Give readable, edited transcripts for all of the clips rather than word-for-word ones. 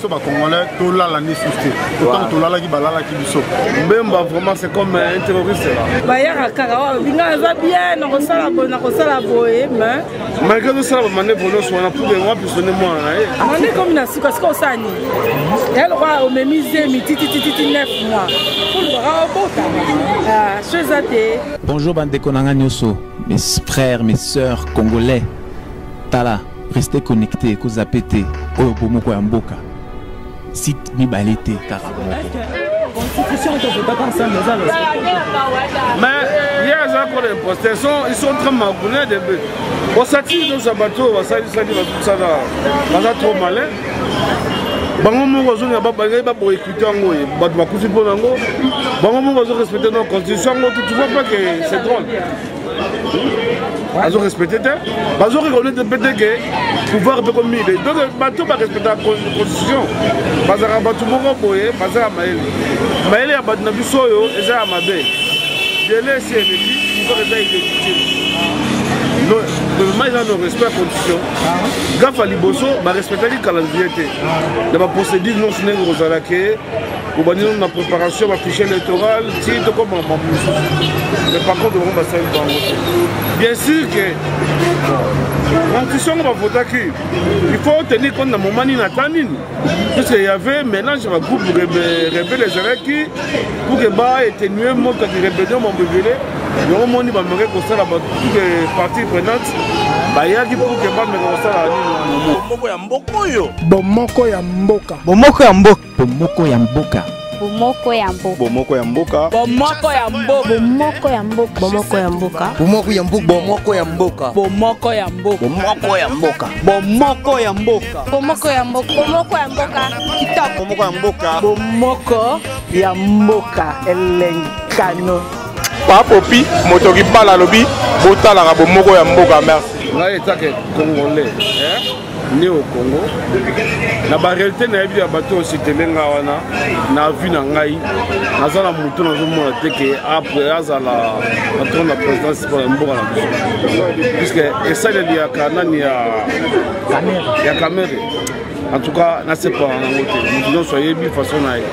Biso ba congolais tolala nde susu te, otango tolalaki balalaki biso. Mbemba vraiment, c'est comme un terroriste là. Bayaka kaka oyo binga aza bien, nakosala boye, nakosala boye, mais malgré tosala bamanevre nyonso wana pour que wapisone mwana na ye. Mande komi na suka sika osala nini? Ya lokola omemi zemi tititititi 9 mois, olobaka obota so eza te. Bonjour bandeko na nga nyonso, mes frères, mes sœurs congolais, tala, restez connecté, kozape te, oyo bomoko ya mboka, site mibale te, kaka moko. Constitution tovotaka ensemble eza respecté. Mais ye aza kona imposteur, ils sont très magoulins de osati nyonso ya bato oyo basalisali bazosala, baza trop malin. Bango moko bazonga balingai baboyekute yango, ye bato bakufi mpo nango, bango moko bazorespecte no constitution yango. Tu vois pas que c'est drôle? Azo respecte te, bazo reconnaître mpe te ke pouvoir mpe komi. Donc bato barespectaka constitution bazalaka bato moko boye, baza ya mayele. Mayele ya bato na biso oyo eza ya mabe. Dele esi eleki, pouvoir eza illégitime. Normalement eza no respect ya constitution. Gafa liboso barespectaki calendrier te na baprocédure nyonso ndenge kozala ke obandi nano na préparation ya bafichier électoral ti tokoma makambo mosusu. Mais par contre bango basali bango te. Bien sûr que constitution ngo bavotaki, il faut tenir compte na moment nini, ata nini, puisque il y avait mélange ya bagroupe rebelle ezalaki pour que baéténue mokati rébellion mambo ebele. Yango moni bameke kosala toutes partie prenante bayaki pour que bameka kosala nini. Bomoko ya mboka oyo. Bomoko ya mboka. Bomoko ya mboka. Bomoko ya mboka. Bomoko ya mboka. Bomoko ya mboka. Bomoko ya mboka. Bomoko ya mboka. Bomoko ya mboka. Bomoko ya mboka. Bomoko ya mboka. Bomoko ya mboka. Bomoko ya mboka. Bomoko ya mboka. Bomoko ya mboka. Bomoko ya mboka. Kitoko. Bomoko ya mboka. Bomoko ya mboka. Elenkano. Papopi moto kibala alobi botalaka bomoko ya mboka. Merci. Ngai etake congolais né au Congo, na baréalité nayebi ya bato oyo sitele nga wana na vie na ngai, naza na motu nazomona te ke après azala na trône ya présidence mpona mboka na biso, puisque esaleli yaka nani ya Kamere. En tout cas nasepaka nango te, motu nyonso ayebi façon na ye.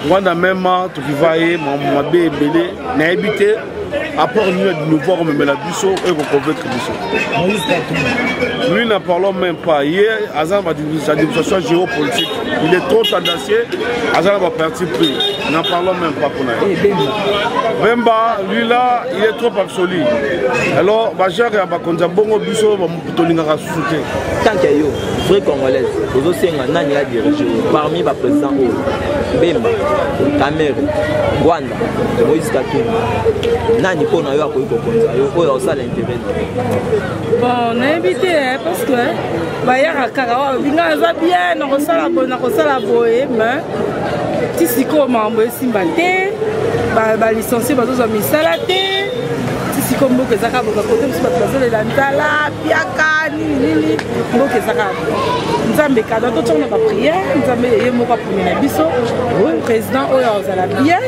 Ngwanda mema tokiva ye mabe ebele, nayebi te apport nini ya nouveau akomemela biso oyo ekoconvaincre biso. Lui, n'en parlons même pas. Ye aza na administration géopolitique, il est trop tendancieux, aza na baparti pris, n'en parlons même pas. Mpona ye Bemba, lui là, il est trop absolu. Alors bagere ya bakonzi ya bongo, biso tolingaka susu te. Tant que yo vrai congolaise, ozosenga nani ya dirige parmi baprésident oyo: Bemba, Kamere, Rwanda, Moïse Katumbi? Nani mpo na yo akoki kokonza yo oyo akosala intérêt? Bon, nayebi te, parce que bayaka kaka oyo binga aza bien, nakosala boye, nakosala boye, mais ti sikoyo makambo esimba te. Balicencie bazozwa misala te. Ti sikoyo mboka eza kaka boka kote mosusu, bato bazolela nzala, piaka nini nini. Mboka eza kaka Nzambe kado, totiaka na baprière, Nzambe ye moko aponi na biso président oyo azala bien,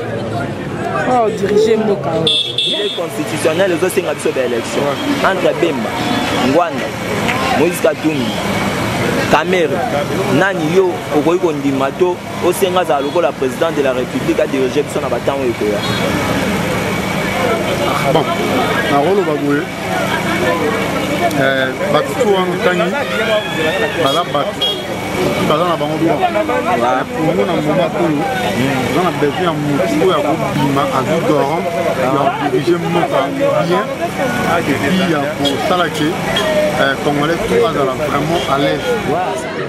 oyo dirige mboka oyo. Constitutionnel ezosenga biso baélection entre Bemba, Ngwanda, Moïse Katumbi, Kamere. Nani yo okoki kondima to osenga azala lokola président de la République, adirige biso na batango ekoya? Bon, nakoloba boye, bato tu wana otangi baza bato baza na bango bon. Kongo na moment oyo oza na besoin ya motu oyo akobima azwi doran ya kodirige mboka bien, et puis ya kosala ke congolais tout azala vraiment à l'aise.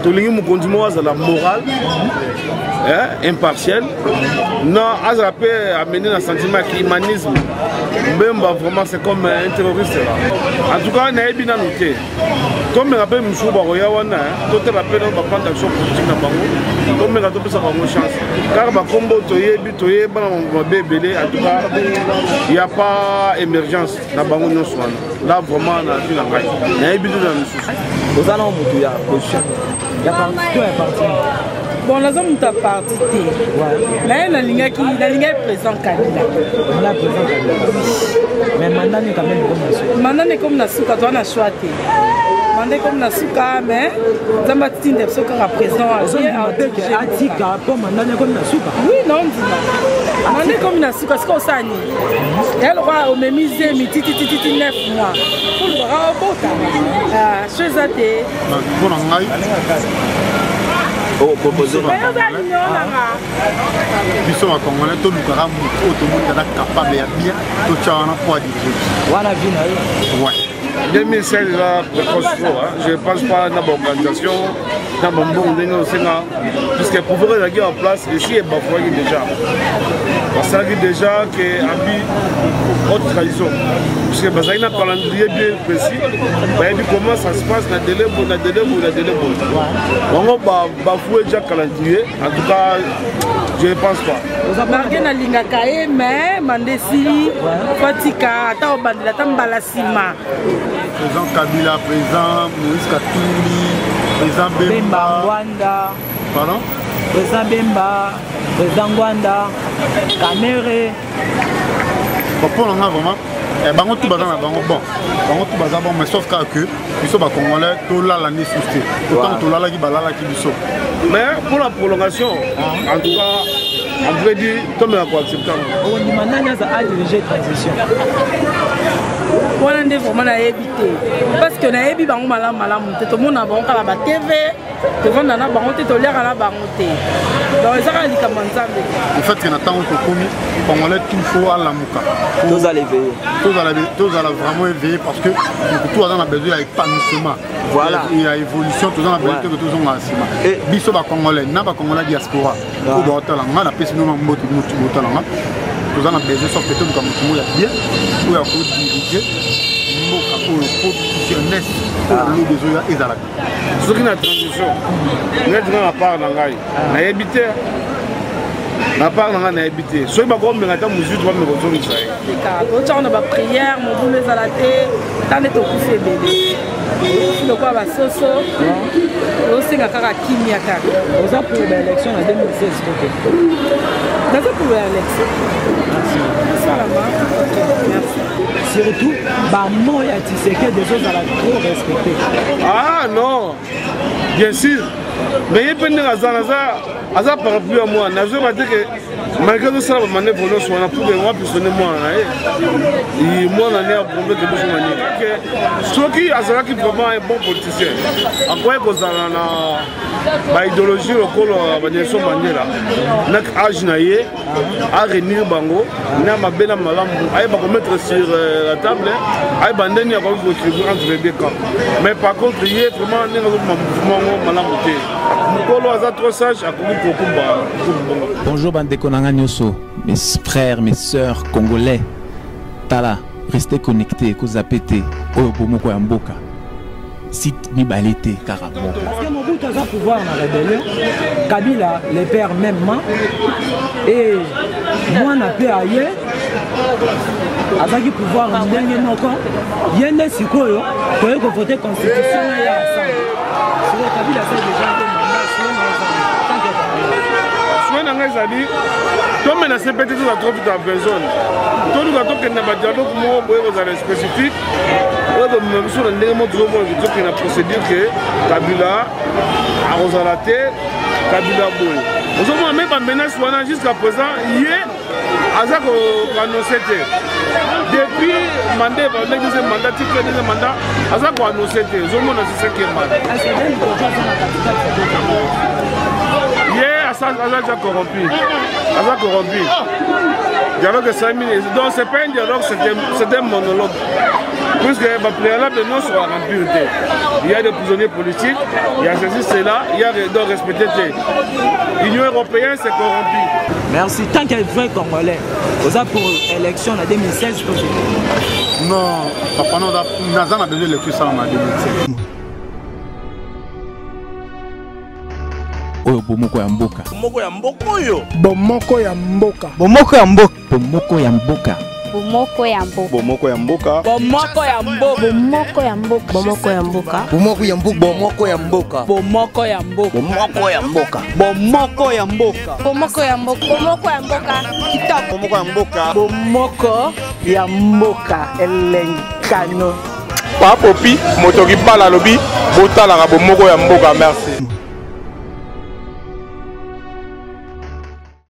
Tolingi mokonzi moko azala moral, impartiel, non azala mpe amené na sentiment ya humanisme. Mbemba vraiment, c'est comme un terroriste là. En tout cas nayebi nanu te, tomeka mpe mosusu bakoya wana, totala mpe nano baplan d'action politique na bango, tomeka topesa bango chance. Kaka bakombo toyebi, toyeba na mabe ebele. En tout cas y a pas émergence na bango nyonso wana. Là vraiment na vie na ngai nayebi te na misusu. Oza na motu ya position ya parti to ya parti? Bon, naza moto ya parti te. Naye nalingaki président Kabila. Olinga président Kabila, mais mandat ne quand même ekomi na suka. Mandat ne ekomi na suka, toza na choix te. Mandat ekomi na suka, mais Nzambe atinda biso kaka président. Ozondima te ke atika mpo mandat ekomi na suka? Oui, naondima. Mandat ekomi na suka, sika osala nini? Ya lokola omemi zemi tititititi 9 mois, olobaka obota so eza te. Mpo na ngai, Okopropose. Biso bacongolais tolukaka motu oyo tomoni aza capable ya bien, totya wana mpo adirige biso. Wana vie na yo. Ouais. 2016 eza précoce trop, hein. Je pense pas na baorganisation na bambongo ndenge osenga, puisque pouvoir ezalaki en place esi ebafouaki déjà, basalaki déjà ke abi haute trahison, puisque bazalaki na calendrier bien précis, bayebi comment ça se passe na délai boye, na délai boye, na délai boye. Bango bafoue déjà calendrier. En tout cas, je ne pense pas. Malgré nalingaka ye, mais mandat esili, fatika ata obandela ata mbala nsima. Président Kabila, président Moïse Katumbi, président Bemba Bemba. Ngwanda. Pardon? Président Bemba, président Ngwanda, Kamere. Bon, mpo na nga vraiment, bango tu baza na bango bon, bango tu baza bon, mais sauf kaka que biso bacongolais tolala nde susu te, autant tolalaki, balalaki biso. Mais pour la prolongation, en tout cas, en vrai dire, tomeka koaccepte yango. Okondima nani aza adirige transition? Wana nde vraiment nayebi te, parce que nayebi bango malamu malamu te. Tomona bango kaka ba TV, tovanda na bango te, toliaka na bango te, donc eza kaka likambo ya Nzambe. En fait que na ntango tokomi, congolais tout faut alamuka. Tozala éveillé. Tozala vraiment éveillé, parce que motu tout aza na besoin ya épanouissement. Voilà. Ya évolution. Toza na besoin te ke tozonga na nsima. Biso bacongolais na bacongolais diaspora oyo baotala nga, napesi bino mbote, motu botala nga, toza na besoin sauf ke toluka motu moko ya bien oyo akodirige mboka oyo, po jeunesse oyo lobi ezoya ezalaka. Soki na transition, neti nga na part na ngai nayebi te, na part na ngai nayebi te soki bakomenga ata mosusu bameka kozongisa ye. Totyaka na baprière, mobulu ezala te. Ta nde tokufi ebele, tokufi lokola basoso, tozosenga kaka kimia kaka. Oza pour baélection na 2016 to te? Naza pour baélection esalama. Merci. Surtout bamo ya Tshisekedi ezozala trop respecté. Ah non, bien sûr, mais ye mpe ndenge aza, naza aza parapluie ya mwana, nazoyeba te ke malgré azosala bamanœuvre nyonso wana pour ke wapisone mwana na ye, mwana ne apromete biso na nini, ke soki azalaki vraiment un bon politicien, akoki kozala na baidéologie lokola baNelson Mandela na age na ye, aréunir bango na mabe na malamu, ayeba komettre sur la table, ayeba ndenge akoki koéquilibre entre les deux camps. Mais par contre, ye vraiment ndenge azokoma mouvement yango malamu te. Mokolo aza trop sage, akoki kokumba bongo. Bonjour bandeko na nga nyonso, mes frères, mes sœurs congolais. Tala, restez connectés, kozape te. Oyo bomoko ya mboka. Site mibale te, kaka moko. Parce que Mobutu aza pouvoir na rébellion, Kabila le père mêmement, et mwana mpe aye azalaki pouvoir ndenge moko. Ye nde sikoyo toye kovote constitution na ye ensemble. Sikoyo Kabila asali déjà deux mandats. Sikoyo na tant que Souhait na ngai ezali tomenace mpe te, toza trop vite na besoin toluka tokende na badialogue moko boye kozala spécifique oyo komema biso na ndenge moko tozomona tokende na procédure ke Kabila akozala te. Kabila boye ozomona me bamenace wana, jusqu'à présent ye aza koannonce te. Depuis mandat ebandaki, deuxième mandat ti deuxième mandat, aza koannonce te. Ozomona, c'est ce qui est mal. Ye aza déjà corrompu, aza corrompu. Dialogue esalami, donc c'est pas un dialogue, c'est un monologue, puisque bapréalable nyonso aremplir te. Il y a des prisonniers politiques, il y a ceci, cela, il y a donc respecté te. Union européenne, c'est corrompu. Merci. Tant que vrai congolais, oza pour élection na 2016 to te? Non papa, naza na besoin élection esalama na 2016. Oyo bomoko ya mboka. Moko ya mboka oyo. Bomoko ya mboka. Bomoko ya mboka. Bomoko ya mboka. Bomoko ya mboka. Bomoko ya mboka. Bomoko ya mboka. Bomoko ya mboka. Bomoko ya mboka. Bomoko ya mboka. Bomoko ya mboka. Bomoko ya mboka. Bomoko ya mboka. Bomoko ya mboka. Bomoko ya mboka. Bomoko ya mboka. Kitoko. Bomoko ya mboka. Bomoko ya mboka. Elenkano. Pa Popi, moto kibala alobi, botalaka bomoko ya mboka, merci.